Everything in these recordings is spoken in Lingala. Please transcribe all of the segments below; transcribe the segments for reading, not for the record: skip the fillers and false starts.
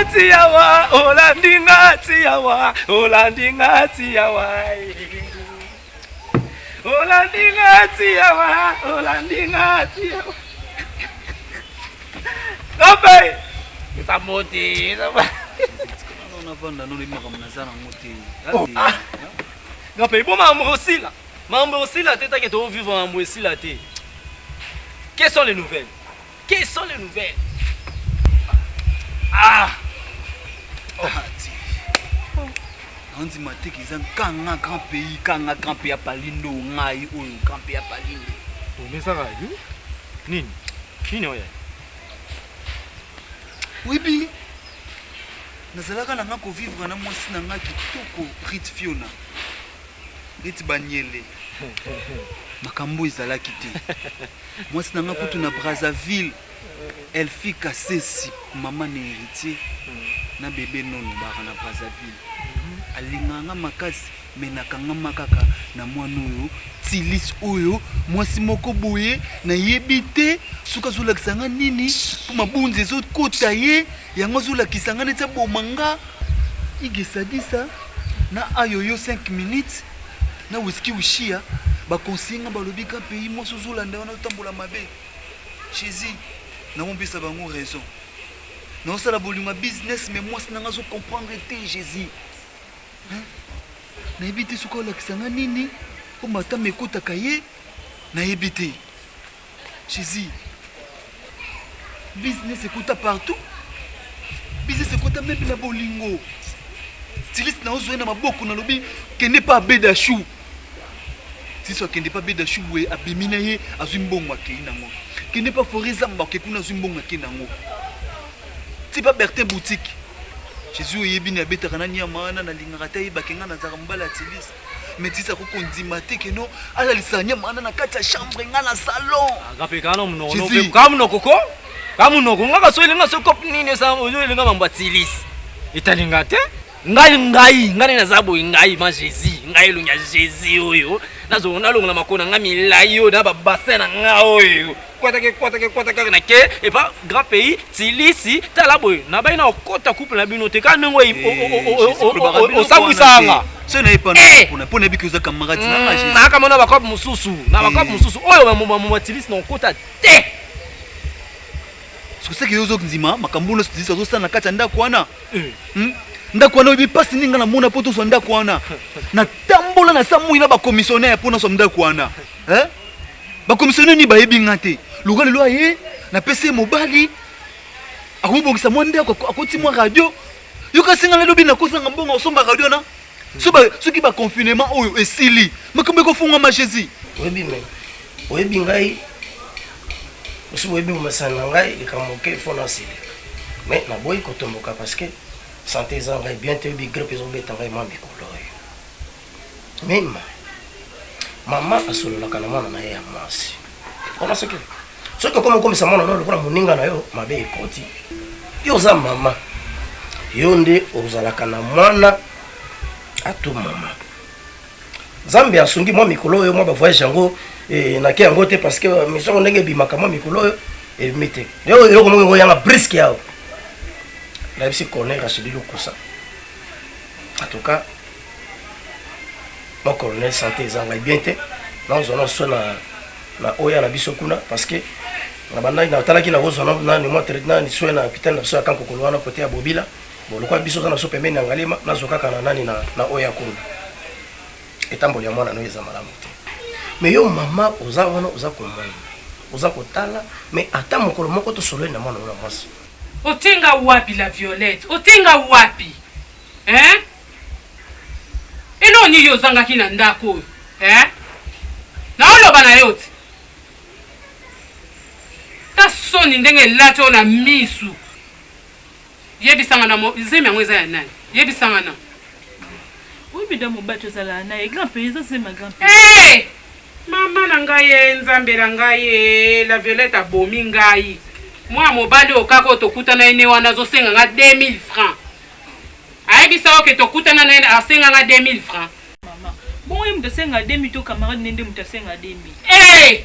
nga tiyawa, olandi nga tiyawa, olandi nga tiyawa. Olandi nga tiyawa, olandi nga tiyawa. Ngape. Eza mbote, eza navanda nono makambo naza nango te. Ngape bo makambo osila. Makambo osila te take to vivre makambo esila te. Quelles sont les nouvelles? Quelles sont les nouvelles? Ah! Oh. Naondima te eza kanga grand pays, kanga grand pays ya Palindo, ngai oyo grand pays ya Palindo. Omesaka yo? Nini? Nini oyo? Oyebi, nazalaka na nga kovivre na mwasi na nga kitoko Rit Fiona neti banyele, makambo ezalaki te. Mwasi na nga kutu na Brazzaville, Elfi Kasesi, mama na héritier na bebe nono baka na Brazzaville, alingaka nga makasi, me nakangama kaka na mwana oyo Tilis oyo, mwasi moko boye nayebi te soki azolakisa nga nini, mpo mabunzi ezokota ye, yango azolakisa nga neti aboma nga. Igesadisa na ayoyo 5 minutes na whisky ushia baconseille nga, balobi ka pays mwasi ozolanda wana otambola mabe. Jésus, namompesa bango raison, naosala bolingo ya business, mais mwasi nanga azocomprendre te. Jésus, nayebi te soki olakisa nga nini mpo matama ekotaka ye, nayebi te. Jésus, business ekota partout, business ekota meme na bolingo. Styliste na ozwa na maboko, nalobi kende pa abeda chou. Tiso akende pa beda chou boye, abimi na ye, azwi mbongo, akei nango. Kende pa forêt zamba, oke kuna, azwi mbongo, akei nango. Ti pa Bertin boutique. Jésus, oyebi ni abetaka na nyama wana, nalingaka te ayebake nga nazalaka mobali ya Tilise, mais Tilise akoki kondima te keno alalisaka nyama wana na kati ya chambre, nga na salon. Ngape kana munoko no ka munoko ko ka munoko nga kaso elinga so cop nini esa oyo elinga mambo ya Tilise etalinga te. Ngai ngai ngai naza boye, ngai ma Jésus, ngai elongi ya Jésus oyo nazo nalongola makolo na ngai milai oyo na babassin na ngai oyo kwatake kwatake kwatake na ke epa grand pays Tilisi. Tala boye, nabai na okota couple na bino te kaka ndenge osambwisaka nga. So nayebi mpo nayebi oza camarade na nga. Nayaka mona bacope mosusu na bacope mosusu oyo mamoma Tilisi na okota te. Soki yo ozondima makambo nyonso Tilisi azosala na kati ya ndako wana, ndako wana oyebi mpasi nini nga namona mpo tozwa ndako wana. Natambola na sa moi na bacommissionnaire mpo nazwa ndako wana. Bacommissionnaire nini bayebi nga te. Lokola lelo aye, napesi ye mobali akomobongisa mwa ndako, akoti mwa radio. Yoka, singa nalobi nakozanga mbongo osomba radio wana. Soki baconfinement oyo esili, makambo ekofungwama, Jésus. Oyebi, me oyebi ngai osi boyebi bomasana na ngai likambo moke fo nasilika, mais naboyi kotomboka parce que santé eza ngai bien te. Oyebi grippe ezobeta ngai mwa mikolo oyo. Mema mama asololaka na mwana na ye ya mwasi wana, soki okoma okomisa mwana no lokola moninga na yo, mabe ekoti. Yo oza mama, yo nde ozalaka na mwana atu mama. Nzambe asungi mwa mikolo oyo, mwa bavoyage yango nake yango te parce que mission ndenge ebimaka mwa mikolo oyo ebimi te. Eloko moko ekoyanga brusque awa, nayebisi colonel Rachidi Lukusa. En tout cas, mon colonel, santé eza ngai bien te, nazwa na so na oya na biso kuna parce que na bandaki natalaki nakozwa nani mwa nani soin na hôpital na biso ya Kankokolo wana kote ya Bobila. Bon, lokola biso oza na biso pembeni ya Ngalema, nazwa kaka na nani na oyo ya kuna. Etamboli ya mwana no eza malamu te, mais yo mama oza wana, oza komona, oza kotala, mais ata mokolo moko tosololi na mwana wana mwasi. Otinga wapi la Violette? Otinga wapi, hein? Eloko nini yo ozangaki na ndako oyo, hein? Naoloba na yo te, ta soni ndenge elati oyo na misu. Yebisanga na zemi yango eza ya nani? Yebisanga na. Oyebi da mobali tozalaka na ye, grand pays, eza zemi ya grand pays. Hey! Mama na ngai ye, Nzambe na ngai ye, la Violette abomi ngai. Mwana mobali oyo kaka oyo tokutana ye ne wana azosenga nga 2000 francs. Ayebisa oke tokutana na ye, asenga nga 2000 francs. Mama, bongo ye moto asenga 2000 to camarade ne nde moto asenga 2000? Hey!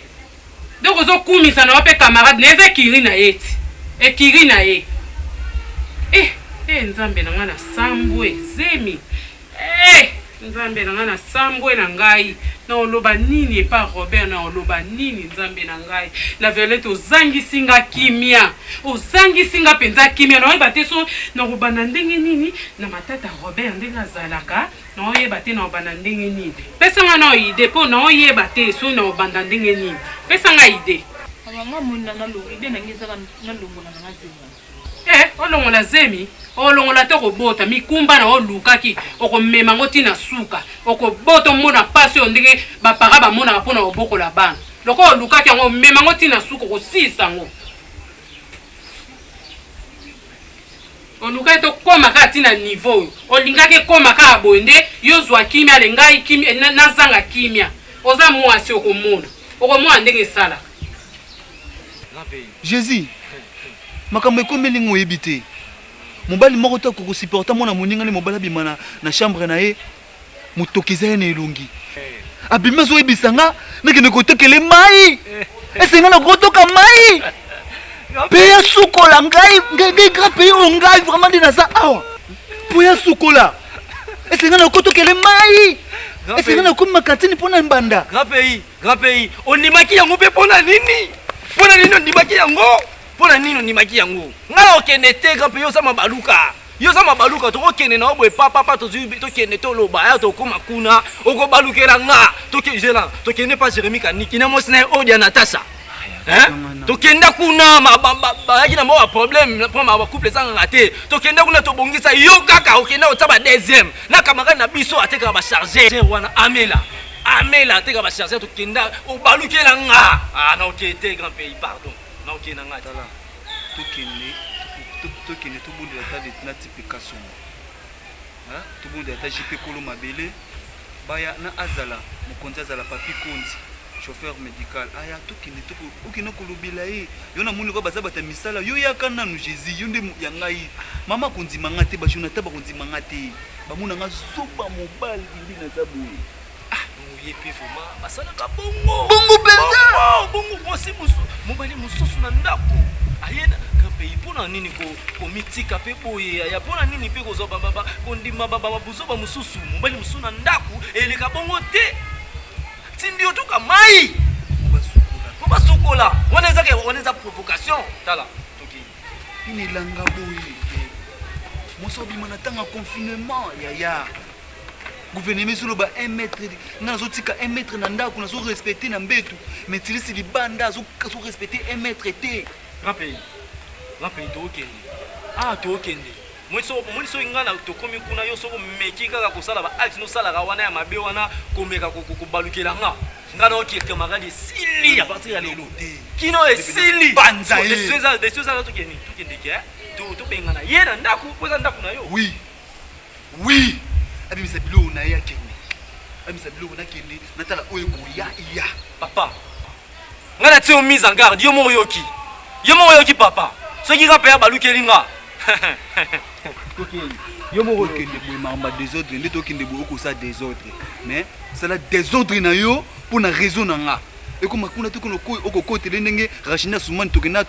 Donc ozokumisa na yo mpe camarade na eza ekiri na ye ti ekiri na ye. Eh, Eh Nzambe na ngai na sambwe zemi. Eh Nzambe na ngai na sambwe na ngai. Na oloba nini epa Robert na oloba nini Nzambe na ngai. La Violette ozangisi nga kimia. Ozangisi nga penza kimia. Na oyeba te so na kobanda ndenge nini na matata Robert ndenge azalaka. Na oyeba te na obanda ndenge nini. Pesa nga na idee po na oyeba te so na obanda ndenge nini. Pesa nga idee. Mama nga moni na nalongo idee na ngai ezaka nalongola na nga zemi. Eh, olongola zemi olongola te okobota mikumba na olukaki okomema yango ti na suka okobota omona mpasi oyo ndenge bapara bamonaka mpo na kobokola bana lokola olukaki yango omema yango ti na suka okosilisa yango olukaki tokóma kaka ti na niveau oyo olingaki ekóma kaka boye nde yo zwa kimia le ngai kimia nazanga kimia oza mwasi okomona okomona ndenge esalaka Jesus makambo ekomeli nga oyebi te mobali moko te akoko supporter mwana moninga nde mobali abima na, na chambre na ye motoki eza ye na elongi abimi azoyebisa nga nakende kotekele mai ese nga nakotoka mai mpe ya sukola ngai ngai grand pays oyo ngai vraiment nde naza awa mpo ya sukola ese nga nakotokele mai ese nga nakomi makantini mpo na mbanda grand pays Grand pays, ondimaki yango mpe mpo na nini? Mpo na nini ondimaki yango? Mpo na nini ondimaki yango? Ngai nakokende te, grand pays, oza mabaluka. Yo oza mabaluka, tokokende na yo boye papapa, tozwi tokende toloba, ya tokoma kuna, okobalukela nga. Tokende tokende pa Jeremie Kaniki na mwasi na ye Odia Natasha. Hein? Tokenda kuna bayaki na mwa problème mpo ba couple ezangaka te. Tokenda kuna tobongisa yo kaka okenda otya ba deuxième na camarade na biso atekaka ba chargeur wana amela. Amela ateka ba chargeur tokenda obalukela nga ah na okeye te grand pays pardon na okeye na nga tala tokende tokende tobondela ata na tipe kasongo tobondela ata jp kolo mabele baya na azala mokonzi azala papi konzi chauffeur médical aya tokende okende kolobela ye yo namoni lokola baza bato ya misala yo yaka nanu jésus yo nde ya ngai mama akondima nga te bajonathan bakondima nga te bamona nga zoba mobali nde naza boye Ah, ye mpe vraiment basalaka bongo bongo mpenza bongo mwasi mosusu mobali mosusu na ndako aye na pays mpo na nini komitika mpe boye yaya mpo na nini mpe kozwa kondima buzoba mosusu mobali mosusu na ndako eleka bongo te tindi yo toka mai mpo basukola wana eza wana eza provocation tala tokei ina elanga boye mwasi obima na ntango ya confinement yaya Gouvernement ezoloba 1 mètre nga nazotika 1 mètre na ndako nazo respecte na mbetu mais tilisi libanda azo respecte 1 mètre te. Grand pays grand pays tokende ah tokende omoni soki ngai tokomi kuna yo soki omeki kaka kosala ba acte nosalaka wana ya mabe wana komeka kobalukela nga nga na oke camarade esili à partir ya lelo kino esili panza ye desio eza tokende tokende ke tobengana ye na ndako po eza ndako na yo oui Oui, abimisa biloko na ye akende. Abimisa biloko na kende, natala oyo ekoya iya. Papa, nga na tie mise en garde, yo moko yoki. Yo moko yoki papa. Soki nga pe abalukeli nga. Yo moko okende boye makambo ya desordre nde tokende boye okosala desordre mais sala desordre na yo mpo na réseau na nga ekoma kuna te kuna okokotele ndenge rachina sumani tokenda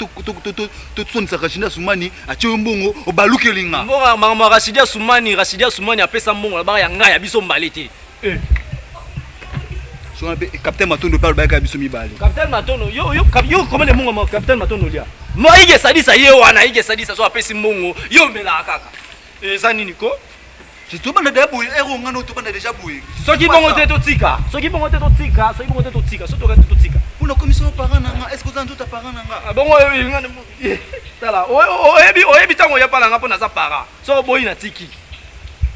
tosonisa rachida sumani atie yo mbongo obalukeli nga mbongo makambo ya rachida sumani rachida sumani apesa mbongo na baka ya ngai ya biso mbale te eh. sona mpe capitaine matondo mpe alobaki ya biso mibale capitaine matondo yo yo yo komele mbongo capitaine matondo lia mo ayike sadisa ye wana ayike sadisa so apesi mbongo yo omelaka kaka eza nini ko tobanda deja boye ero nga no tobanda deja boye soki bongo te totika soki bongo te totika soki bongo te totika soki toka te totika mpona komisa yo parent na nga est ce que oza nzoto ya parent na nga ah, bongo tala oyebi oyebi ntango oya pa na nga mpo naza parent soki oboyi natiki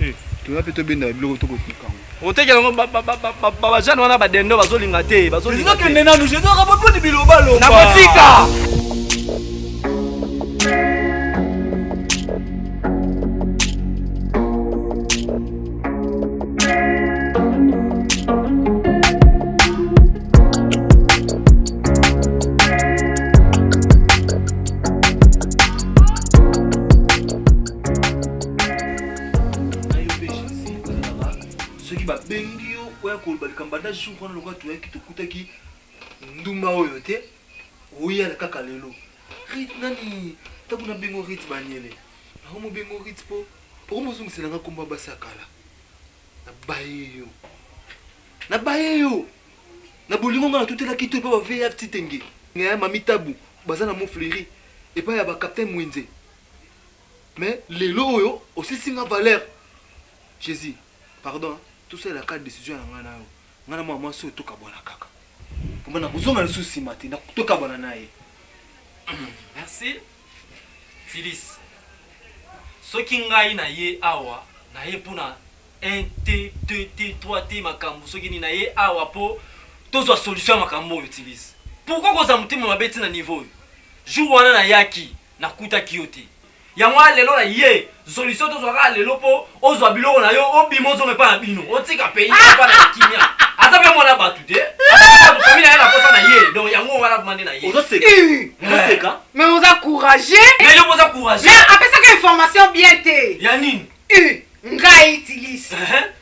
eh. toya mpe tobenda biloko tokotika yango otekela yango bajane wana badendo bazolinga te bazolingakende nanu jesus bilobaloba nakotika Soki babengi yo oya koloba likambo banda jour wana lokola toyaki tokutaki ndumba oyo te oyala kaka lelo Rit nani ntango nabengo Rit Baniele. Nakomobengo Rit mpo okomozongisela nga nkombo ya basi ya kala. Nabaye yo. Nabaye yo. Na bolingo nga natutelaki to epai ba VF Titenge. Ya Mami Tabu baza na Mont Fleury epai ya ba Captain Mwenze. Mais lelo oyo osisi nga valeur. Jesus, pardon, tosalela kaka decision ya nga na yo. Nga na mwana mwasi oyo tokabwana kaka. Vraiment nakozonga lisusu nsima te, tokabwana na ye. Merci. Phyllis. Soki ngai na ye awa, na ye mpona 1 t 2 t 3 t makambo soki nini na ye awa mpo tozwa solution ya makambo oyo Phyllis. Pourquoi kozala motema mabe ti na niveau oyo? Jour wana nayaki, nakutaki yo te. Yango wana lelo na ye solution tozwa kaka lelo mpo ozwa biloko na yo obima ozonga epai na bino otika pays epai na kimia. Aza mpe mwana bato te. Famille na ye na posa na ye. Donc yango wana vraiment nde na ye. Ozoseka. Ozoseka. Mais oza courageux. Mais yo oza courageux. Mais apesaka information bien te. Ya nini? Ngai Tilisi.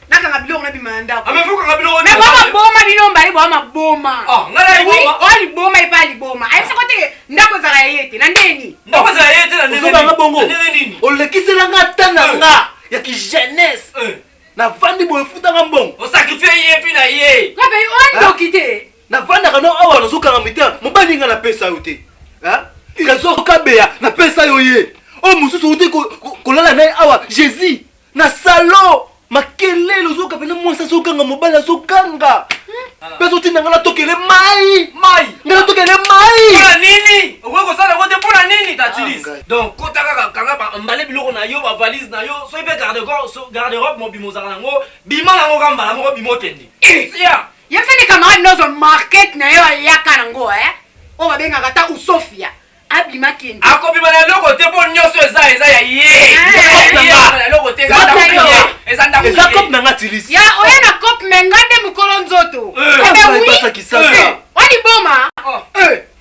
Nakanga biloko nabima na ndako. Ah mais faut kanga biloko. Mais boa maboma bino mbale boa maboma. Ah ngai na liboma. Oui, oa liboma epa liboma. Ayebisa ko te ndako ezala ya ye te na ndenge nini? Ndako ezala ya ye te na ndenge nini? Ozobanga bongo. Na ndenge nini? Olekisela nga ata na nga ya ki jeunesse. Navandi boye futanga mbongo. Osacrifier ye mpi na ye. Ngabe oa ndoki te. Navandaka no awa nazokanga mitema mobali nga napesa yo te. Trésor Kabeya napesa yo ye. Oyo mosusu outi kolala na ye awa Jésus na salon makelele ozoyoka pena mwasi azoganga mobali azoganga mpe azotinda ngai natokele mai mai ngai natokele mai mpona nini okoki kosala yango te mpona nini tatilis donc kota kaka kanga mbale biloko na yo bavalise na yo soki mpe garde-robe mobima ozalaka nango bima nango ka mbala moko bima okende sia yebisa nde camarade nyonso market na yo ayaka nango oyo babengaka ata usofia abima kende akobima na eloko te mpo nyonso eza eza ya ye eloko te eza ndako eza cope na nga tilisi ya oye na cope me nga nde mokolo nzoto wa liboma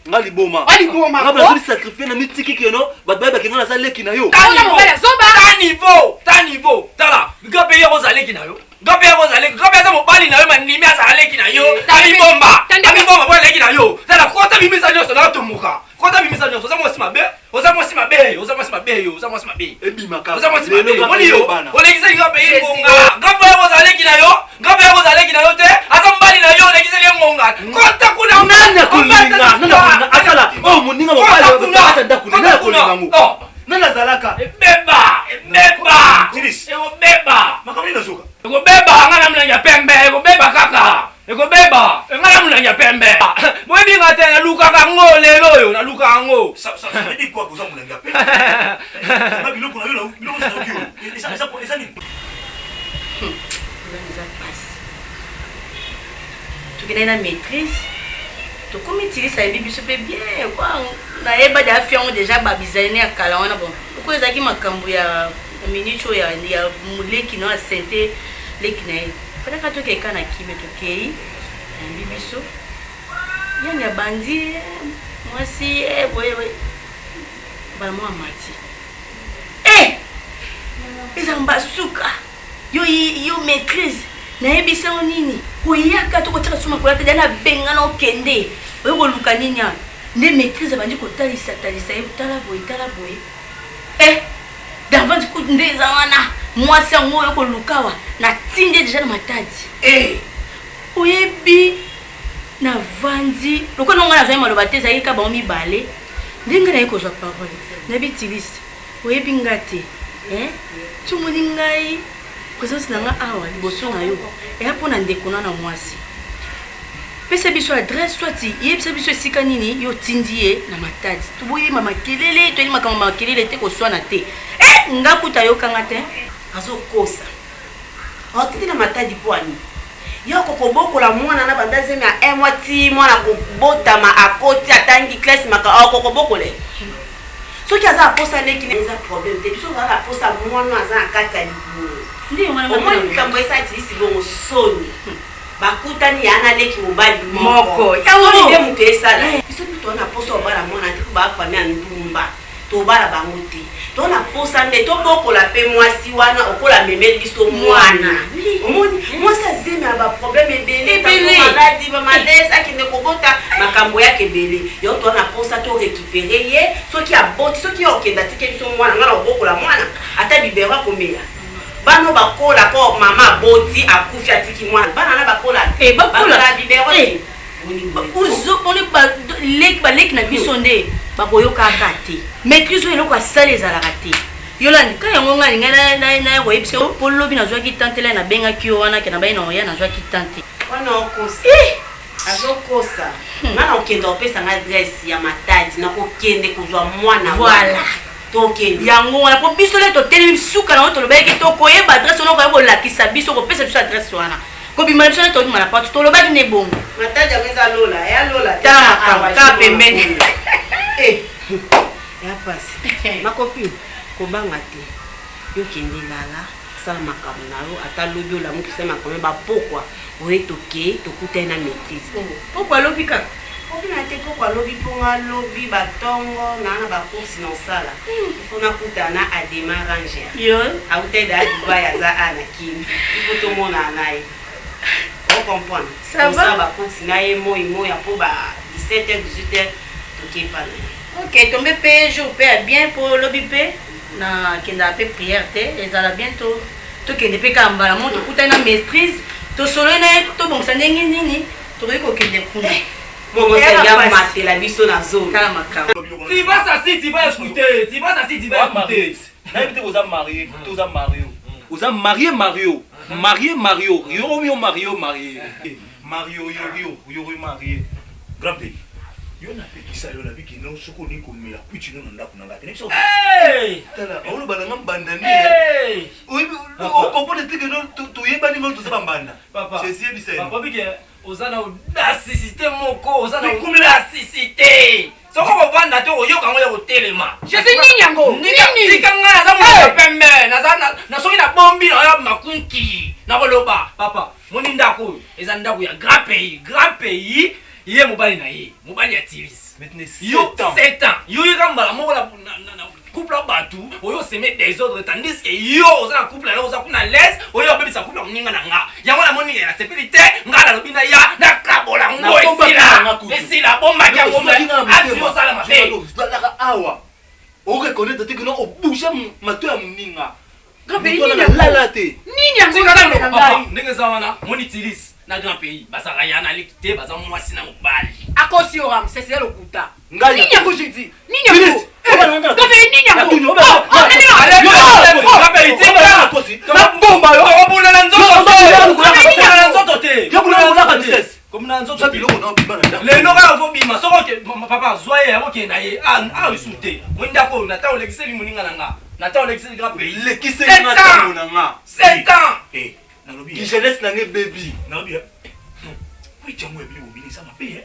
nga liboma wa liboma nga nazoli sacrifier na mitiki keno bato bayebaki nga naza leki na yo ta niveau ta niveau tala nga mpe ye kozala leki na yo nga mpe akozala leki nga mpe aza mobali na yo mandimi azala leki na yo amibomba amibomba mpo aleki na yo tala kota bimisa nyonso natomboka kota bimisa nyonso oza mwasi mabe oza mwasi mabe oza mwasi mabe yo oza mwasi mabe ebimaka oza mwasi mabe moni yo olekisaki nga mpe ye ngonga nga mpe akozala leki na yo nga mpe akozala leki na yo te aza mobali na yo olekiseli ye ngonga kota kuna nani akolinga nani akolinga asala oyo moninga mobali akata ndako nani akolinga ngo nani azalaka ebeba ebeba ekobeba makambo nini nazoka ekobeba nga na molangi ya pembe ekobeba kaka ekobeba nga na molangi ya pembe boyebi nga te nalukaka yango lelo oyo nalukaka yango eza pasi tokendaki na maîtrise tokomi tilisa ayebi biso mpe bien kwa nayeba de afi yango deja babizaine ya kala wana bon okoyo ezalaki makambo ya minute oyo ya leki na asente leki na ye fadaka tokeka na kimia tokei ayambi biso yani abandi mwasi boye boye mbala mwa mati eza mbasuka yo yo maîtrise nayebisa yo nini koyaka to kotiaka suma koya te dana bengana okende oyo koluka nini awa nde maîtrise abandi kotalisa talisa ye tala boye tala boye davance kutu nde eza wana mwasi yango oyo koluka awa natindi ye deja na matadi oyebi navandi lokola nonga nazali maloba te ezalaki kaka bango mibale ndenge naye kozwa parole nayebi tilisi oyebi nga te ti omoni ngai présence na nga awa liboso na yo eya mpo na ndeko na na mwasi pesa biso adresse soit yebisa biso esika nini yo otindi ye na matadi toboyema makelele toyeli makambo makelele te koswana te nga kuta ayokanga te azokosa otindi na matadi mpo ani yo kokobokola mwana na banda zemi ya un mois ti mwana kobotama akoti atangi classe maka okokobokola soki aza aposa leki eza problème te biso ozala na posa mwana aza na kati ya libumu omoni likambo esatilisi bongo soni bakutani ya na leki mobali moko soni nde moto esala biso mpe toza na posa obala mwana te mpo bafami ya ndumba tobala bango te. To na posa nde tobokola mpe mwasi wana okola amemeli biso mwana. Omoni mwasi azemi ya ba problème ebele, Ebele. tango maladi, ba malaise, akende kobota makambo yake ebele. Yo to na posa to récupérer ye, soki aboti, soki yo okenda atike biso mwana, nga na kobokola mwana, ata biberon akomela. Bana bakola ko mama aboti akufi atiki mwana, bana na bakola. Eh, bakola. Bakola biberon. Eh. Ozo oni ba leki baleki na biso nde bakoyokaka te maîtrise oyo eloko asali ezalaka te yolandi ka yango ngai ngai naya koyebisa yo mpo lobi nazwaki temps te lai nabengaki yo wana ke nabai na oya nazwaki temps te wana okosa azokosa nga na kokende kopesa nga adresse ya matadi nakokende kozwa mwana Voilà. tokende yango wana mpo biso nde totelemi suka na yango tolobaki tokoyeba adresse wana okoya kolakisa biso kopesa biso adresse wana kobima na biso nde tobima na porte tolobaki nde bongo matadi yango eza lola ya lola te Tala makambo, Awa, kaka je pembeni. mona. Eh, ya pasi makopi kobanga te yo kende lala sala makambo na yo ata lobi olamukisa makambo bapokwa oye tokei tokutani na maîtrise pokwa alobi kaka okina te pokwa alobi mponga lobi batongo naa na bacourse na osala ifo nakutana na adema ranger yo autai da dubai aza a na kini ifo tomonana na ye ocomprendre Ça va? osala bacourse na ye moi moi ya mpo ba 17 h 18 h tokepa na ye ok tombe mpe jour mpe ya bien mpo lobi mpe nakendaka mpe prière te ezala bien to tokende mpe kaka mbala moko tokutani na maîtrise tosololi na ye tobongisa ndenge nini tokoki kokende kuna mongo Eyaka senga pasi. matela biso na zone tala makambo Tu vas s'asseoir, tu vas écouter. Tu vas s'asseoir, tu vas écouter. nayebi te oza marie te oza mario oza marie mario marie mario yo yo mario marie mario yo yo yo yo marie Grand pays. Yo napekisa yo na biki no soki olingi komela kwiti no na ndako na ngai te. Nayebisa yo- Hey! tala oloba na nga mbanda nini Hey! okomprendre te ke no toyebani ngo toza bambanda Papa. Jésus yebisa ye Papa bike oza na audacité moko, oza na Mais komela- audacité. Soko kovanda te oyoka yango ya kotelema. Jésus nini yango nini Tika ngai naza moto ya pembe, naza na soki nabombi na ya makunki. Nakoloba papa, moni ndako oyo eza ndako ya grand pays, grand pays ye mobali na ye, mobali ya Tiris. maintenant yo 7 ans 7 ans yo yeka mbala moko na, na, na, na couple ya bato oyo oseme désordre tandis que yo oza na couple na yo oza kuna l'aise oyo obebisa couple ya moninga na nga yango namoni nasepeli te nga nalobi na ya nakabola ngo esila esila bombaki yango asi osala mabe ozalaka awa oreconnaître te ke no obouge mato ya moninga Grand pays, Moto wana nini yango? nalala te nini yango Tika nzambe na nano, papa, ngai ndenge eza wana moni tilis na grand pays bazalaka ya na leki te baza mwasi na mobali akosi yo ramses ya lokuta Ngai nini yango jésus nini Phyllis, yango oba na ngai Grand pays, nini yango Natuni, oba- Oh, oh, nini yango? Allez, Yo, Grand pays, tika. nabomba yo Tokobunda na nzoto Yo, te. yo, yo, Tokobunda na nzoto te. Yo, kuna kolaka lisese. Komuna na nzoto Oza te. biloko na obima na ndako lelo kaka ozobima soki oke papa zwa ye okende na ye aesu te moi ndako oyo nata olekiseli moninga na nga nata olekiseli grand pays lekiseli nga ntango na nga 7 ans Eh, nalobi ki jeunesse na nga ebebi nalobi eh. Kwiti yango ya bino bobini eza mabe eh.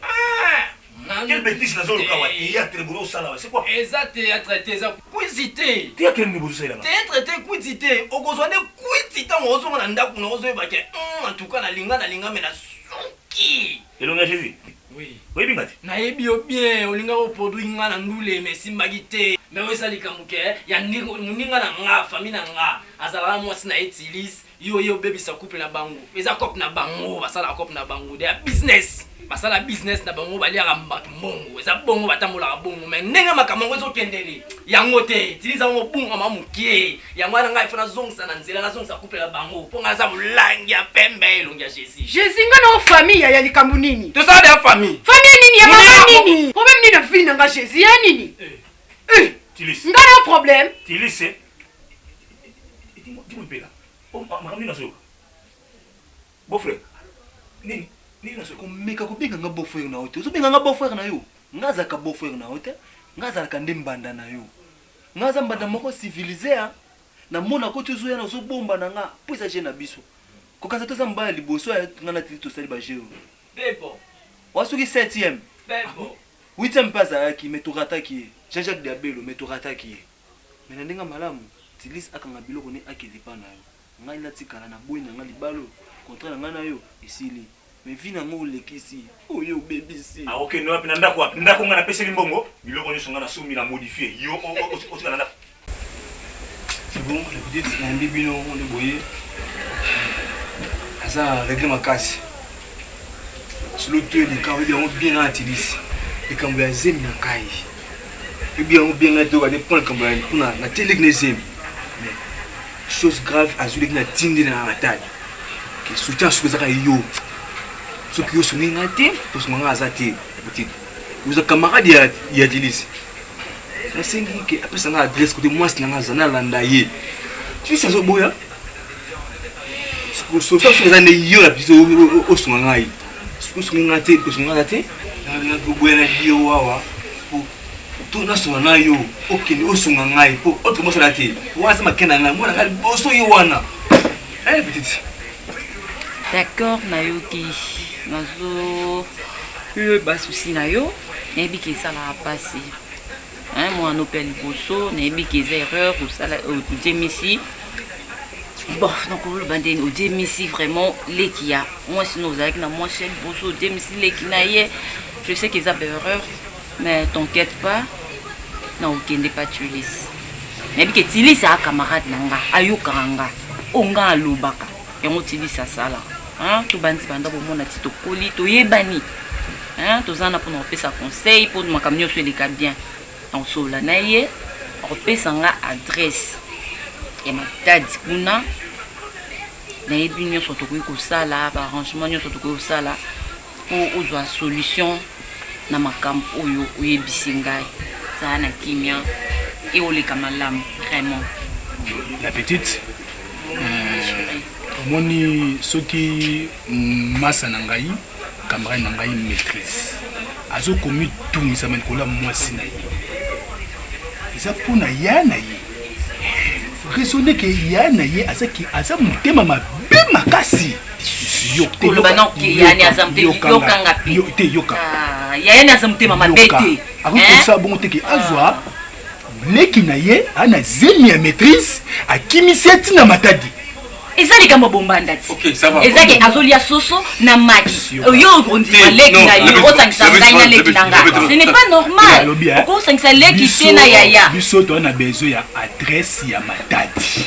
Nanu- Quelle bêtise nazoluka wa théâtre bozosala wa c'est quoi? eza théâtre te eza kwisi te Théâtre nini bozosalela nga? théâtre te kwiti te okozwa nde kwiti ntango ozonga na ndako na ozoyeba ke en tout cas nalinga nalinga me nasuki Elongi ya Jésus. oui Oyebi nga te? nayebi yo bien olingaka oproduit nga na ndule me esimbaki te me oyo eza likambo ke ya moninga na nga famille na nga azalaka mwasi na ye tilis yo ye obebisa couple na bango eza cope na bango basalaka cope na bango de ya business basala business na bango baliaka bato mbongo eza bongo batambolaka bongo me ndenge makambo yango ezokendele yango te tilis yango obungama mokie yango wana ngai fo nazongisa na nzela nazongisa couple na bango mpo ngai naza molangi ya pembe elongi ya jésus jésus nga na famille ya likambo nini tosala de ya famille famille nini ya mama Moninga- nini problème nini na vie na nga jésus ya nini Eh, Tilis. nga na problème Tilis. eh. Dis-moi dis-moi mpela. Oh, makambo nini nazoyoka? Beau frère. Nini? Nini nazoyoka? komeka kobenga nga beau-frère na yo te ozobenga nga beau-frère na yo nga azalaka beau-frère na yo te nga azalaka nde mbanda na yo nga aza mbanda moko civilisé a namona koti ozoya na ozobomba na nga mpo eza je na biso kokanisa toza mobali ya liboso ya nga na tili tosali baje oyo bebo wa soki 7e bebo 8e mpe azalaki me torataki ye jean-jacques diabelo me torataki ye me na ndenge ya malamu tilis akanga biloko ne akende epa na yo ngai natikala na boyi na nga libala oyo contrat na ngai na yo esili me vi nango olekisi oyo obebisi akokende wapi na ndako wapi ndako nga napeseli mbongo biloko nyonso nga nasombi na modifie yo otika na ndako. bon, la petite nayambi bino nde boye aza regle makasi solo to eleka oyebi yango bien nga na tilisi likambo ya zemi na ngai oyebi yango bien ngai toyoka te mpona likambo ya mpona natie leki na zemi mais chose grave azwi leki na tindi na matadi ke soutien soki ezaka yo soki yo osungi ngai te tosunga ngai aza te petite oza camarade ya, ya tilisi nasengi ke apesa ngai adresse kote mwasi na ngai aza nalanda ye tilisi azoboya solution soki eza nde yo na biso osunga ngai soki osungi ngai te osunga ngai te nakoboya na yo awa to nasunga na yo okende osunga ngai mpo autre mosala te wana aza make na ngai mwana ngai liboso ye wana eh, petite d'accord nayoki nazo basusi na yo nayebi ke esalaka mpasi mwana mpe ya liboso nayebi ke eza erreur kosala odiemisi bon nakoloba ndeni odiemisi vraiment leki ya mwasi no ozalaki na mwasi ya liboso odiemisi leki na ye je sais ke eza baerreur mais t'inquiète pas na okende pa tulis nayebi ke tilis aa camarade na nga ayokaka nga oyo nga alobaka yango tilis asala tobandi banda bomona ti tokoli toyebani toza na mpona kopesa conseil mpo makambo nyonso eleka bien nakosolola na ye akopesa nga adresse ya matadi kuna nayebi nyonso tokoki kosala baarrangement nyonso tokoki kosala mpo ozwa solution na makambo oyo oyebisi ngai zala na kimia eoleka malamu vraiment la petite omoni soki masa na ngai camarade na ngai maîtrise azokomitungisama likolo ya mwasi na ye eza mpona ya na ye raisonne ke ya na ye azaki aza motema mabe makasi koloba na okeyani aza yokanga te yoka ah, yayani aza motema mabe te akoki kosala bongo te ke azwa leki na ye ana zemi ya maîtrise akimisi ye ntina matadi eza likambo bombanda ti eza ke azolia soso na maki yo okondima leki na yo osangisa ngai na leki na ngai ce n'est pas normal okosangisa leki te na yaya biso toza na besoin ya adresse ya matadi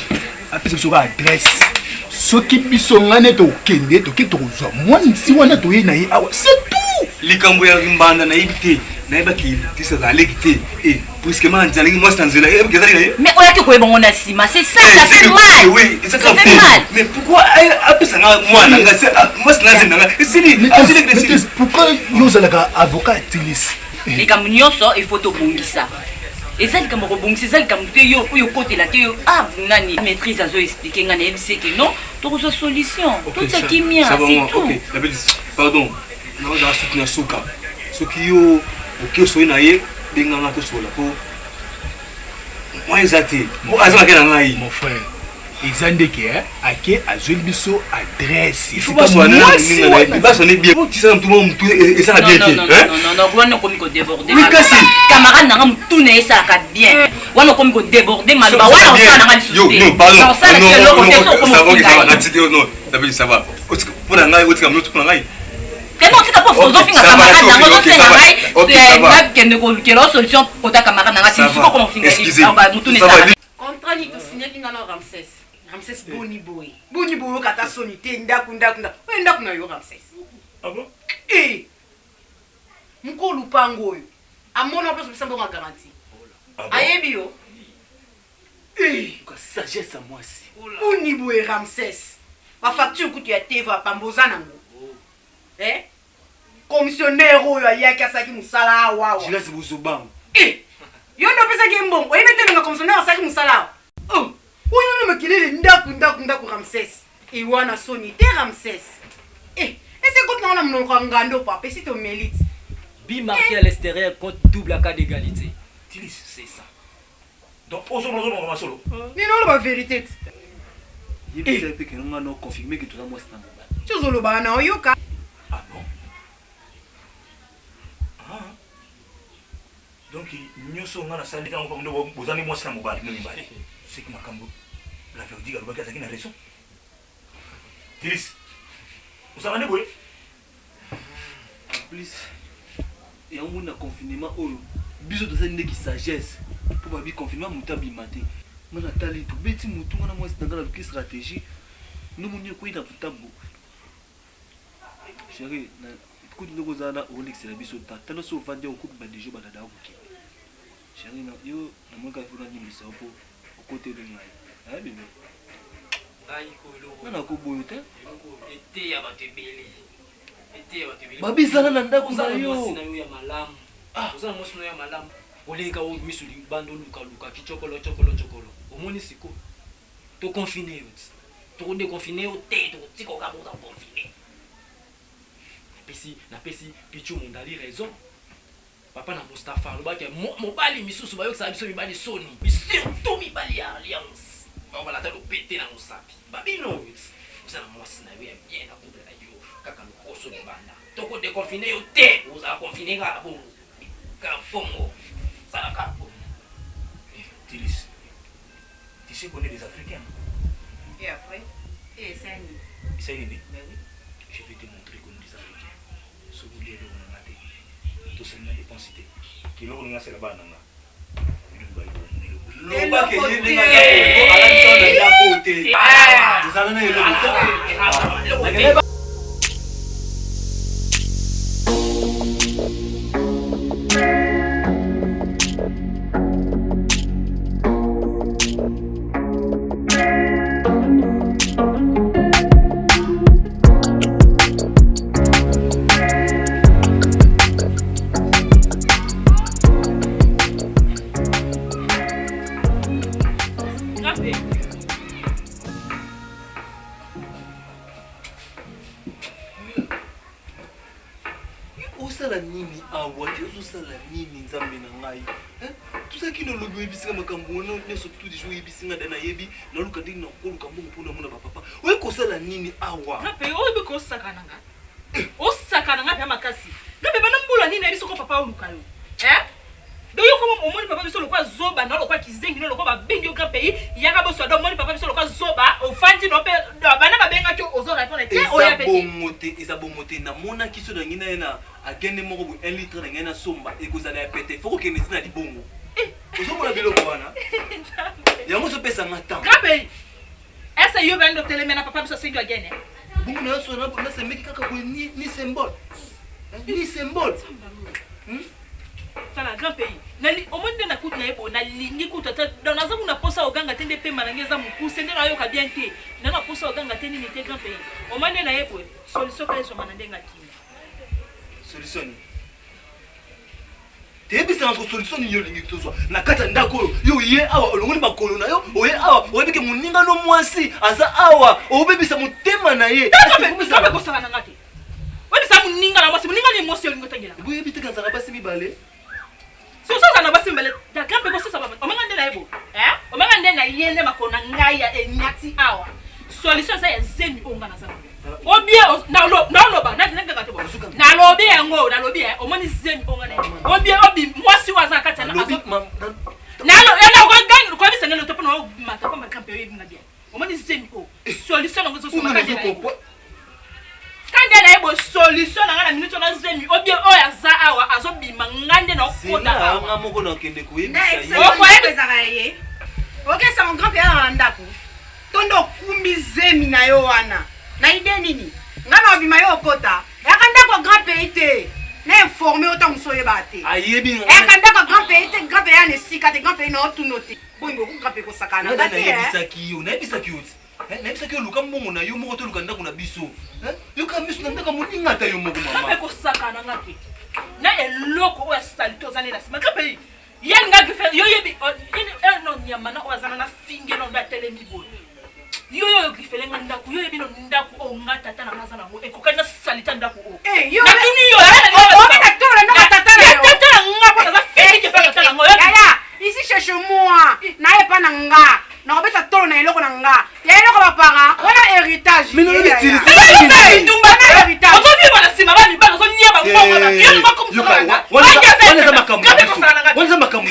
apesa biso kaka adresse soki biso ngai nde tokende toke tokozwa mwanisi wana toyei na ye awa c'est tout likambo ya mbanda nayebi te nayebaki tisa azaleki te e brusquement azalaki mwasi na nzela eyebaki ezali na ye mais oyaki koyeba ngo na nsima c'est ça ça fait mal oui ça fait mal mais pourquoi apesa nga mwana nga mwasi na nzela nga esili esili pourquoi yo ozalaka avocat tilisi likambo nyonso il faut tobongisa eza likambo ya kobongisa eza likambo te yo oyo okotela te yo ah nani maîtrise azo explike ngai nayebisi eke non tokozwa solution totia kimia c'est tout pardon nakozala suki na suka soki yo oki osoli na ye benganga tosola po mwa eza te po aza make na ngai mon frère eza ndeke eh, ake azweli biso adresse basone bien otisa mutu moko mutu esala bien te wana okomi kodeborde camarade nanga mutu na ye esalaka bien wana okomi kodeborde maloba wana osala nanga lisusu te osala eloko te so okomi mpo na ngai otika mpo na ngai kende otika mpo ozofinga camarade nanga ozosenga ngai nakende kolukela o solution kota camarade nanga ti siko okoma ofinga mutu na esalaka Contrat nini tosignaki nga na Ramses? Ramses boni boye. Boni boye oyoka ata soni te ndaku ndaku ndaku. Oyo ndaku na yo Ramses. Ah bon? Eh! Mukolo lupango oyo. Amona place opesa mbongo ya garantie. Ah bon? Ayebi yo? Eh! Ka sagesse ya mwasi. Boni boye Ramses. Ba facture kutu ya TVA pamba oza nango. Eh? Commissionnaire oyo ayaki asalaki musala awa awa. Gilles Buzobango. Eh! Yo nde opesaki ye mbongo. Oyebi te ndenge commissionnaire asalaki musala awa. Oh! Oyo nini makelele ndaku ndaku ndaku Ramses. E wana soni te Ramses. Eh! Ese ekoti nango na monoko ya ngando papa esi tomeli ti. But marqué à l'extérieur compte double à cas d'égalité. Tilis. C'est ça. Donc ozo ozo makambo solo. Nini oloba verite ti. Yebisa ye mpe ke nga na confirme ke toza mwasi na mobali. Ti ozoloba wana oyoka. Ah bon? Ah. Donc nyoso nga nasali ntango nde bozali mwasi na mobali bino mibale. Seki makambo la verdict alobaki azalaki na raison. Tilis. Ozalaka nde boye? En plus yango moni na confinement oyo biso tozali ndeki sagesse mpo babi confinement moto abima te. Nga natali tobeti mutu nga na mwasi na nga naluki stratégie nomoni ekwei na ntambo chérie kutu ndenge oza wana olekisela biso temps tala so ovandi okobima deja obanda daa kokende chérie yo namoni kaka fo nalimbisa yo mpo okoteli ngai eh bebe nga nakoboyo te eteya bato ebele eteya bato ebele babizala na ndako na yo ya malamu ah. oza na mwasi na yo ya malamu oleka oyo miso libanda olukaluka kicokolo cokolo cokolo omoni siko toconfine yo ti tokodeconfine yo te tokotika oka boza confine napesi napesi pichu mondali raison papa na mustapha alobaki mobali misusu bayokisaka biso mibali soni surtout mibali ya alliance bango balata lopete na mosapi babino oyo oza na mwasi na yo ya bien na couple na yo kaka lokoso libanda tokodeconfine yo te ozala confine kaka bongo kaka bongo sala kaka bongo Tilis, tu sais qu'on est des Africains. Et après Et ça nini Ça nini Ben oui. Je vais te montrer qu'on est des Africains. Soki olia eloko na nga te, tosali na dépense te. Eloko na nga asala bana na nga. Bino mibali bomoni eloko. Loba ke ye ndenge aza boye alakisa na ndako te. Ezala na eloko te. Osala nini awa? Yo ozosala nini nzambe na ngai? Tozalaki na lobi oyebisi nga makambo wana nyonso tout deja oyebisi nga da nayebi naluka ndenge nakoluka mbongo mpo namona bapapa. Oye kosala nini awa? Nga mpe oyebi kosakana nga. Osakana nga mpe makasi. Nga mpe bana mbula nini nayebi soko papa oluka yo. Eh? Donc yo koma omoni papa biso lokola zoba na lokola kizengi na lokola babengi yo grand pays yaka boso donc omoni papa biso lokola zoba ofandi no mpe bana babengaki yo ozo répondre te oya mpe te. Eza bongo te, eza bongo te. Namonaki so nangi naye na agende moko boye 1 litre na ngai nasomba ekozala ya pete fo kokende ti na libongo. Ozomona biloko wana? Yango ezopesa nga temps. Grand pays. Est-ce yo bando teleme na papa biso asengi yo agene? Bongo na so na nasemeki kaka boye ni ni symbole. Ni symbole. Hmm? Tala grand pays. Nali omoni nde nakuti na ye boye nalingi kutu ata donc naza kuna posa oganga te nde pema na ngai eza mokuse nde nayoka bien te na na posa oganga te nini te grand pays omoni nde na ye boye solution ka ezwama na ndenge akimi solution nini teyebisaka ko solution nini yo olingi tozwa na kati ya ndako oyo yo oye awa olongoli makolo na yo oye awa oyebi ke moninga no mwasi aza awa obebisa motema na ye kosaka na nga te oyebisa moninga na mwasi moninga ni mwasi olingi otangela boyebi te kazala basi mibale soso oza na basi mibale dakra mpe kosisa omanga nde na ye bo omanga nde na ye nde makolo na ngai ya enyati awa solution eza ya zemi oyo nga naza nango obie naloba naganga te nalobi yango nalobi eh, omoni zemi oyo nga na ye obie obi mwasi oyo aza na kati koyebisa ngai loto mpona omata mpo makampe oyebi nga bien omoni zemi oyo solution nango ezosoma kande na ye boye solution na ngai na minute wana zemi obie oyo aza awa azobima ngai nde naokota awa moko nakende koyebisa ye okesa mon grand père na ndako to nde okumbi zemi na yo wana na ide nini ngai na obima yo okota yaka ndako ya grand pays te na informe yo ntango mosusu oyebaka te yaka ndako ya grand pays te grand pays ya na esika te grand pays na otuno te boyingo ko grand pays kosakana nga te nayebisaki yo nayebisaki yo ti eh, nayebisaki yo luka mbongo na yo moko toluka ndako na biso eh, yoka miso na ndako moninga ata yo moko mama kosakana nga te na eloko oyo ya salite oza nde na nsima grand pays Ye nga grife yo yebi oh, eh, no nyama na oyo azana na finge no nde atelemi boye yo yo grifele nga ndako yo yebi no ndako oyo nga tata na nga aza nango ekokani na salita ndako oyo eh, natuni yo tata na nga mpo naza fingi epa tata na ngo yaya ici chez moi naye epa na nga nakobeta tolo na eloko na nga ya eloko bapara wana héritage ozovivre na nsima ba mibali ozolia bambongo ozonganga kuna makambo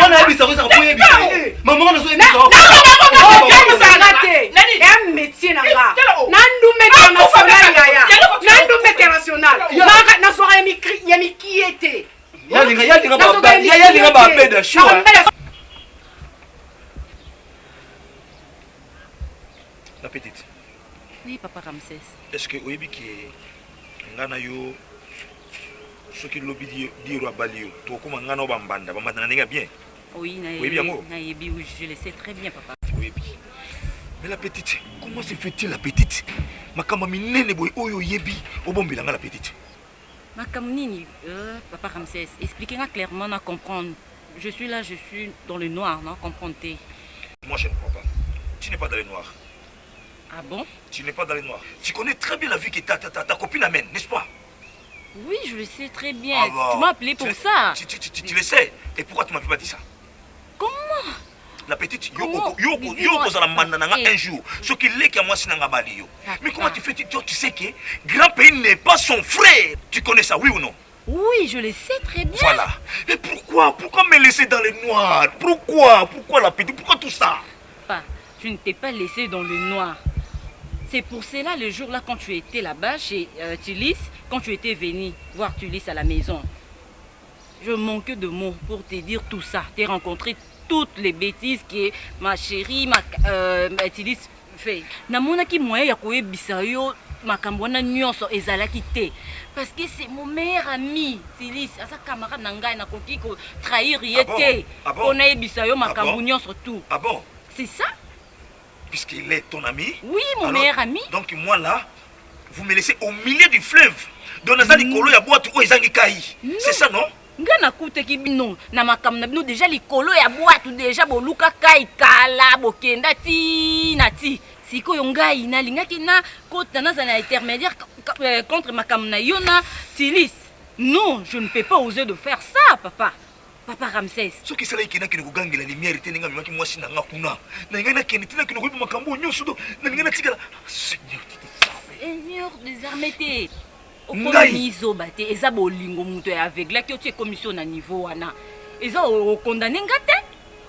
wana ayebisa ko ezaka po oyebisa mama wana azoyebisa te. ye te. Yalinga yalinga ba yalinga ba beda show. La petite. Oui, papa Ramsès. Est-ce que oyebi ke nga na yo soki lobi diro abali yo tokokoma nga na yo bambanda bambanda na ndenge ya bien Oui, oyebi yango nayebi oui, je le sais très bien papa. Oyebi. Mais la petite, comment se fait-il la petite makambo minene boye oyo oyebi obombela nga la petite Makambo nini euh, papa Ramsès, expliquez-moi clairement na comprendre. Je suis là, je suis dans le noir, non comprendre te. Moi je ne crois pas. Tu n'es pas dans le noir. Ah bon Tu n'es pas dans le noir. Tu connais très bien la vie que ta, ta, ta, ta copine amène, n'est-ce pas Oui, je le sais très bien. Ah bon. Tu m'as appelé pour tu, ça. Tu, tu, tu, tu, le sais. Et pourquoi tu m'as pas dit ça Comment La petite, yo, yo, yo, kozala mbanda na nga un jour. Ce qui leki ya mwasi na nga bali yo. Mais comment tu fais tu, tu sais que grand pays n'est pas son frère. Tu connais ça, oui ou non Oui, je le sais très bien. Voilà. Mais pourquoi Pourquoi me laisser dans le noir Pourquoi Pourquoi la petite Pourquoi tout ça Papa, je ne t'ai pas laissé dans le noir. C'est pour cela, le jour-là, quand tu étais là-bas chez euh, Tulis, quand tu étais venu voir Tulis à la maison, je manquais de mots pour te dire tout ça. T'es rencontré toutes les bêtises que ma chérie, ma euh, Tulis fait. Namonaki moyen ya koyebisa yo makambo wana nyonso ezalaki te parce que c'est mon meilleur ami Tilis aza camarade na ngai nakoki ko trahir ye ah bon? te ah bon? mpo nayebisa yo makambo ah bon? nyonso tout ah bon? c'est ça puisqu'il est ton ami oui mon alors, meilleur ami donc moi là vous me laissez au milieu du fleuve donc naza likolo ya bwatu oyo ezangi kai c'est ça non nga nakutaki bino na makambo na bino deja likolo ya bwatu deja boluka kai kala bokenda ti na ti sikoyo ngai nalingaki nakota nazala na intermédiaire euh, contre makambo na yo na tilis non je ne peux pas oser de faire ça papa papa ramsès soki esalaki kende nakende kogangela lumière te ndenge amemaki mwasi na nga kuna nalingai nakende te nakende koyeba makambo oyo nyonso do nalingai natikala seigneur seigneur des armées te okomi zoba te eza bolingo moto ya aveuglaki yo ti ekomisi yo na niveau wana eza okondane nga te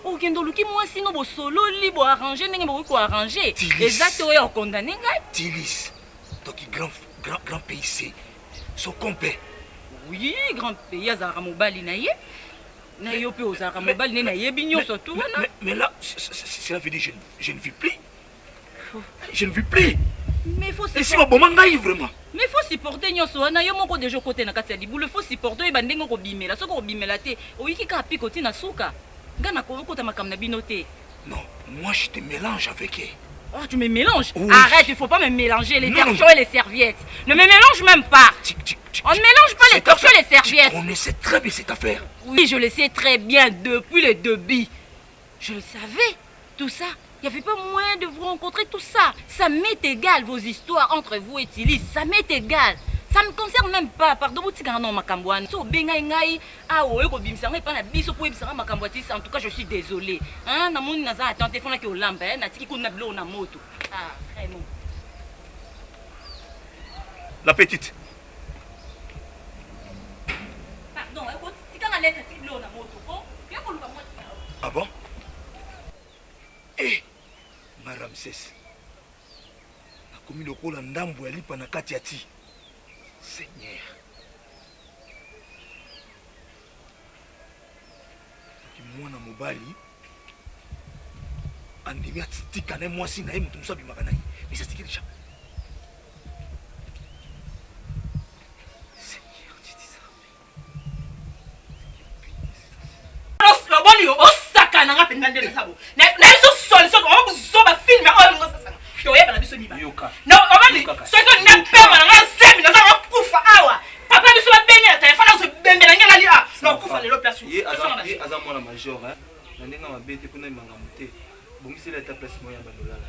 okende oluki mwasi no bosololi boarrange ndenge bokoki koarrange eza te oyo okondane ngai tilis donc grand, grand, grand pays c'est son compère oui grand pays azalaka mobali na ye na yo mpe ozalaka mobali nde nayebi nyonso tu wana mais là cela veut dire je, je ne vis plus je ne vis plus mais faut esi baboma ngai vraiment mais faut supporter nyonso wana yo moko deja okote na kati ya libulu faut supporter oyeba ndenge okobimela soki okobimela te oyiki kaka piko ti na suka ngai nakokota makambo na bino te non moi je te mélange avec elle Oh, tu me mélanges oui. Arrête, il faut pas me mélanger les torchons et les serviettes. Ne me mélange même pas. Tic, tic, tic, On ne mélange pas les torchons et les serviettes. On sait très bien cette affaire. Oui, je le sais très bien depuis le début. Je le savais, tout ça. Il n'y avait pas moyen de vous rencontrer, tout ça. Ça m'est égal, vos histoires entre vous et Tilis. Ça m'est égal. Ça me concerne même pas. Pardon, botika non makambo wana. So benga ngai awa oye kobimisa ngai epai na biso mpo oyebisa ngai makambo ya Tilis. En tout cas, je suis désolé. Hein, namoni naza attente efonaki olamba, hein, natiki kuna biloko na moto. Ah, vraiment. La petite. Pardon, tika nga lettre tiki biloko na moto ko. Yo koluka mwasi. Ah bon? Eh, ma Ramsès. Nakomi lokola ndambo ya lipa na kati ya ti. Seigneur. Soki mwana mobali andimi atika na ye mwasi na ye moto mosusu abimaka na ye. Mais ça c'est déjà. loboli yo osakana nga mpenza nde naza bo na biso solution ozoba filme oyo ngo sasanga toyeba na biso mibale obali soki olinga pema na nga zemi naza nakufa awa papa biso babenge na telefone azobembela nge nali a nakufa lelo place ye aza mwana major na ndenge mabe te mpona makambo te bongisela ata place moko ya bandolala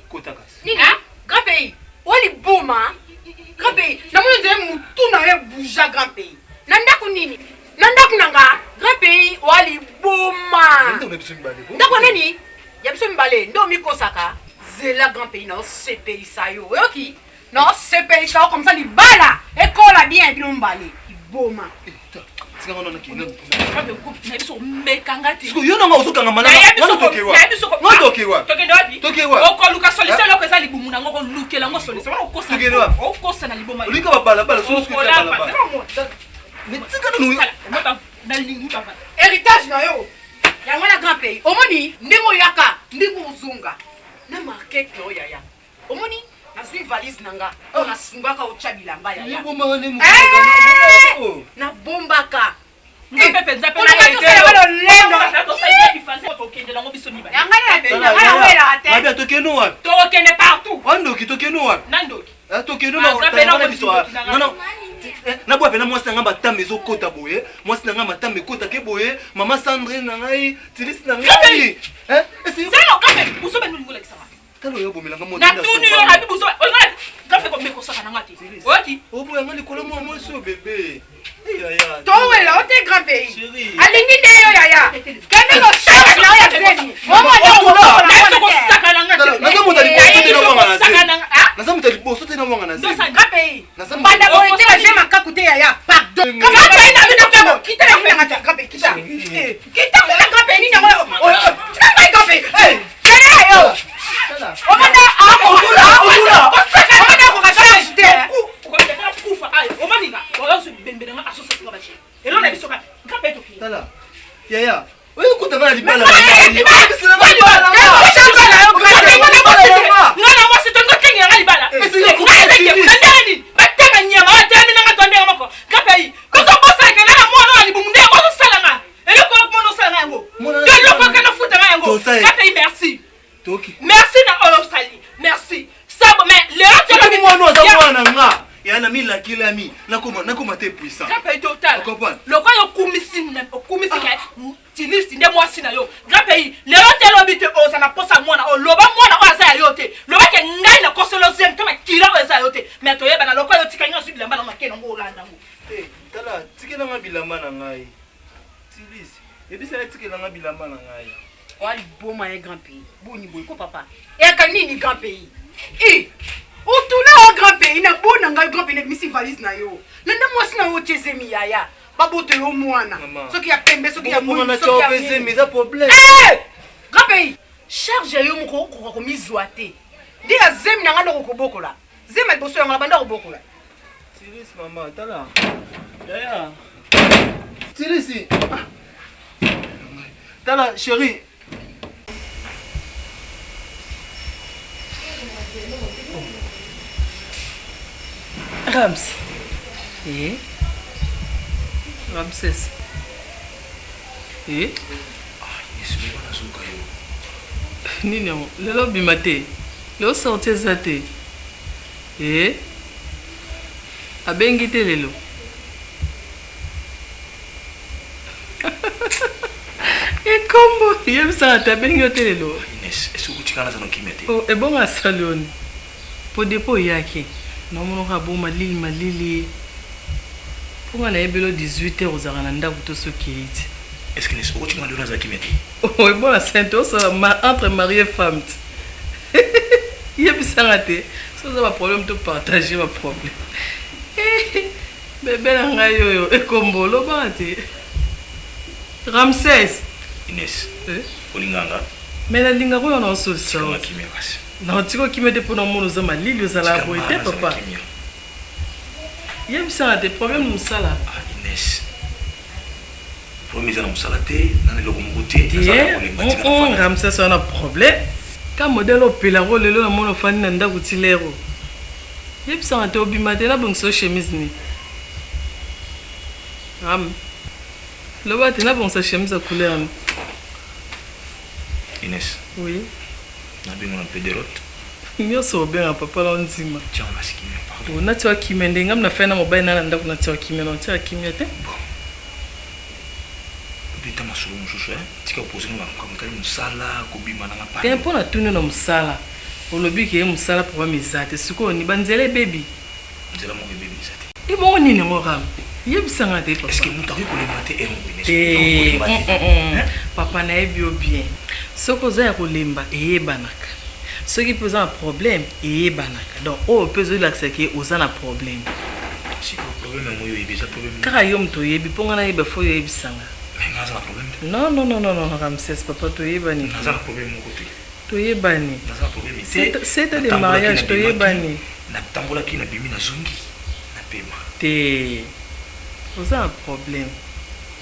kota kasi nini grand pays oyo liboma grand pays namoni nzela motu na yo ebouja grand pays na ndako nini na ndako na nga grand pays oya liboma ndako nini ya biso mibale nde omikosaka zela grand pays naosepelisa yo oyoki naosepelisa yo komsa libala ekola bien bino mibale liboma yo nanga ozokangama okoluka solution eloko eza libumu nango okolukela yango solution wana okosa na liboma olika babalabala. Mais tika nanu. Nalingi bavanda. Héritage na yo. Yango na grand pays. Omoni ndenge oyaka, ndenge ozonga. Na market na yo yaya. Omoni nazwi valise na nga oyo nasungaka otya bilamba yaya. Eh! Nabombaka. Nzambe mpenza mpe Mabe tokende wapi? Tokende partout. Wandoki tokende wapi? Na ndoki. Eh, tokende na biso naboya mpena mwasi na ngai matama ezokota boye mwasi na ngai matama ekotake boye mama sandrine na ngai tilisi na ngai eh, tala oyo obomela nga natuni yo nabi buzo olinga gafe komeka osaka na nga te oyoki oboya nga likolo mwa mwasi oyo bebe towela o te grand pays alingi nde yo yaya kende kosaka na yo ya zemi naza moto ya liboso te na mwanga na zemi grand pays mbanda boye te baje makaku te yaya pardon kita grand pays kita kita kuna grand pays nini yango tika ngai grand pays kende yo omona omona akoka charge te tala yaya oyo okutanga na libala nga na mwasi tolingo tengela nga libala batanga nyama batelemi nanga to ndenge moko kapei kozobosaka na mwana oyo libumu nde ozosala nga eloko oyo mwana osala nga yango to eloko oyo kana futa nga yango kapei merci merci na oyo osali merci sabo mais lelo tolobi mwana oza mwana nga ya na milakelami nakoma te puissant kapei totala lokola okumisi okumisi tilisi nde mwasi na yo grand pays lelo te lobi te oza na posa mwana oyo loba mwana oyo aza ya yo te loba ke ngai nakosolo zemi to makila oyo eza ya yo te mais toyebana lokola yo tika nyonso bilamba na makele yango olanda yango eh, tala tikela nga bilamba na ngai tilisi yebisa ye tikela nga bilamba na ngai oa liboma ya grand pays boni boye ko papa eyaka nini grand pays i otuna o grand pays na bona ngai grand pays nabimisi valise na yo landa mwasi na yo otie zemi yaya baboto yo mwana soki ya pembe soki ya mwindu soki ya nini eza problème eh! grand pays charge ya yo moko okoka komizwa te nde ya zemi na ngai ndoko kobokola zemi ya liboso yango na banda kobokola Tiris mama tala yaya Tirisi ah. tala chérie Rams. Eh? Ramses. Eh? Ah, Yesu nazoka yo. Nini yango? Lelo obima te. Lelo sorti eza te. Eh? Abengi te lelo. Ekombo yebisaka te abengi yo te lelo. Ines, est-ce que okotikala naza na kimia te? Oh, ebongo asali yo nini? Po depuis oyaki naomonaka bo malili malili. Po nga nayebeli yo 18 heures ozalaka na ndako to soki okei te. Est-ce que Ines okotikala lelo naza kimia te? Oh, ebongo asali te osala ma entre mari et femme te. Yebisanga te soki oza ba problème to partager ba problème. Bebe na ngai oyo ekombo olobaka te Ramses. Ines, eh? Olinga nga? Mais nalingaka oyo na osolisa. Tika kimia kasi. Na tika kimia te pona omona oza malili ozalaka boye te papa. Yebisanga te problème mosala. Ah Ines. Problème eza na mosala te, na eloko moko te. Naza kolemba tika na Ramses wana problème. Ka modèle opelako lelo na mona ofandi na ndako ti lero. Yebisa nga te obima te nabongisa yo chemise nini? Ram loba te nabongisa chemise ya couleur nini? Ines. Oui. Nabenga na pederote. Nyoso obenga papa na ondima. Tiens na kimia pardon. Oh, natia kimia nde ngam na fai na mobali na na ndako natia kimia na otia kimia te. Bon. Beta masolo mosusu eh. Tika kopose nga makambo etali mosala, kobima na nga pardon. Te mpo natuni yo na mosala. Olobi ke mosala problème eza te. Sikoyo ni ba nzela ebebi? Nzela moko ebebi eza te. Ebongo nini yango Ram? Yebisa nga te papa. Est-ce que moto akoki kolemba te heure moko Ines? Te. Hum, papa nayebi yo bien. Soki oza ya kolemba eyebanaka. Soki pe oza na problème eyebanaka. Donc oyo pe ezolakisa ke oza na problème. Sikoyo problème yango yo oyebi eza problème nini? Kaka yo moto oyebi po nga nayeba faut yo oyebisa nga. Mais nga naza na problème te. Non non non non Ramses papa toyebani. Naza na problème moko te. Toyebani. Naza na problème te. Sept ans de mariage toyebani. Natambolaki nabimi nazongi na pema. Te. Oza na problème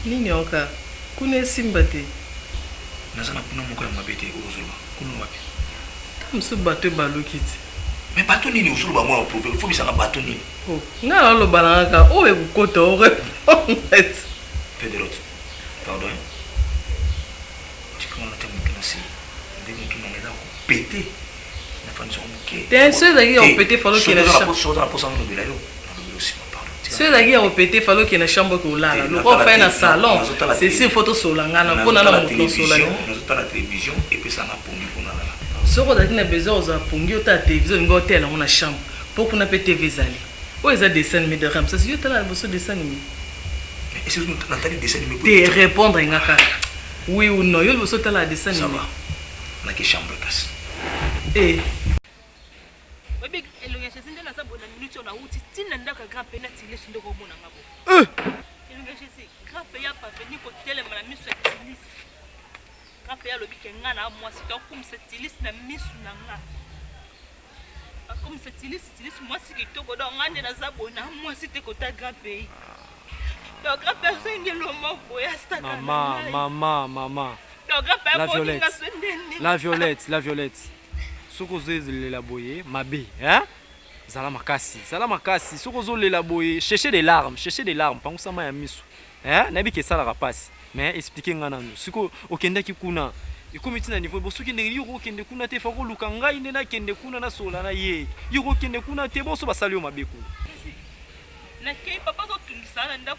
nini oka kuna esimba te. Naza na kuna moko ya mabe te oyo ozoloba kuna wapi? Ta mosusu bateau ebaluki te. Mais bateau nini ozoloba mwana prouve faut bisanga bateau nini? Oh nga naloba na nga kaka oyo ekokota o repondre te. Federot pardon hein tika nga natia mutu na se ndenge mutu nanga eza ko pete na fandisa ngo muke. Te soki ezalaki ya kopete fallait okende na chambre. Soki oza na posa nalobela yo nalobela yo sima pardon. Soki ezalaki ya kopete fallait okende na chambre oke olala lokola ofandi na salon c'est sûr faut tosolola nga na po na na mutu nasolola na. Nazotala television epesa nga pongi po nalala. Soki ozalaki na besoin ya kozwa pongi otala television olingi otela yango na chambre po kuna pe TV ezali. Oyo eza dessin anime de Ramses yo tala liboso dessin anime. Mais est-ce que natali dessin anime Te répondre nga kaka. Oui ou non yo liboso tala dessin anime. Ça va. Nake chambre kasi. Eh. Oyebi elongi ya Jésus nde naza boye na minute oyo nauti ntina ndako ya grand pays na tilisi nde okomona nga boye. Elongi ya Jésus grand pays ya parvenu kotelema na miso ya tilisi. Grand pays alobi ke nga na mwasi to akumisa tilisi na miso na nga. Akomisa tilisi tilisi mwasi kitoko donc nga nde naza boye na mwasi te kota grand pays. Donc grand pays asengi eloma boye asaka na Mama, ngai. mama, mama. Donc grand pays La aboni Violette. nga so ndenge. La Violette, la Violette. Soki ozolela boye mabe, hein? Zala makasi, zala makasi. Soki ozolela boye, chercher des larmes, chercher des larmes, pangusa mayi ya miso. Hein? Nayebi ke esalaka pasi. Mais expliquer nga nanu. Sikoyo okendaki kuna. Ekomi ti na niveau bo soki ndenge yo okende kuna te faut koluka ngai nde nakende kuna nasolola na ye. Yo okende kuna te bonso basali yo mabe kuna. Nakei papa azotungisa na ndako.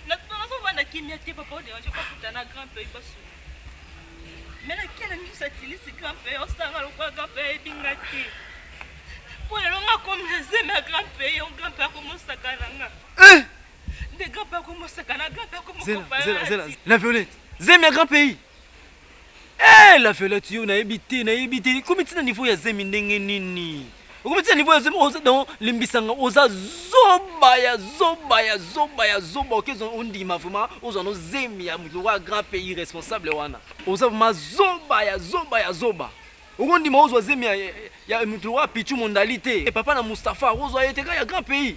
Nazovanda kimia te papa oderange bakuta na grand pays basolo. Mais nakei na miso ya tilisi grand pays osanga lokola grand pays ayebi nga te. Mpo lelo nga akomi na zemi ya grand pays, grand pays akomosaka na nga. Eh! Nde grand père akomosaka na grand père Zela, akomokopa zela, zela. La Violette. Zemi ya grand pays. Eh, la Violette yo nayebi te, nayebi te. Ekomi ti na niveau ya zemi ndenge nini? Okomi ti na niveau ya zemi oza donc limbisanga oza zoba ya zoba ya zoba ya zoba okezo ondima vraiment ozwa no zemi ya moto lokola grand pays irresponsable wana. Oza vraiment zoba ya zoba ya zoba. Okondima ozwa zemi ya, ya moto lokola Pichu Mondali te. Papa na Mustapha ozwa ye te kaka ya grand pays.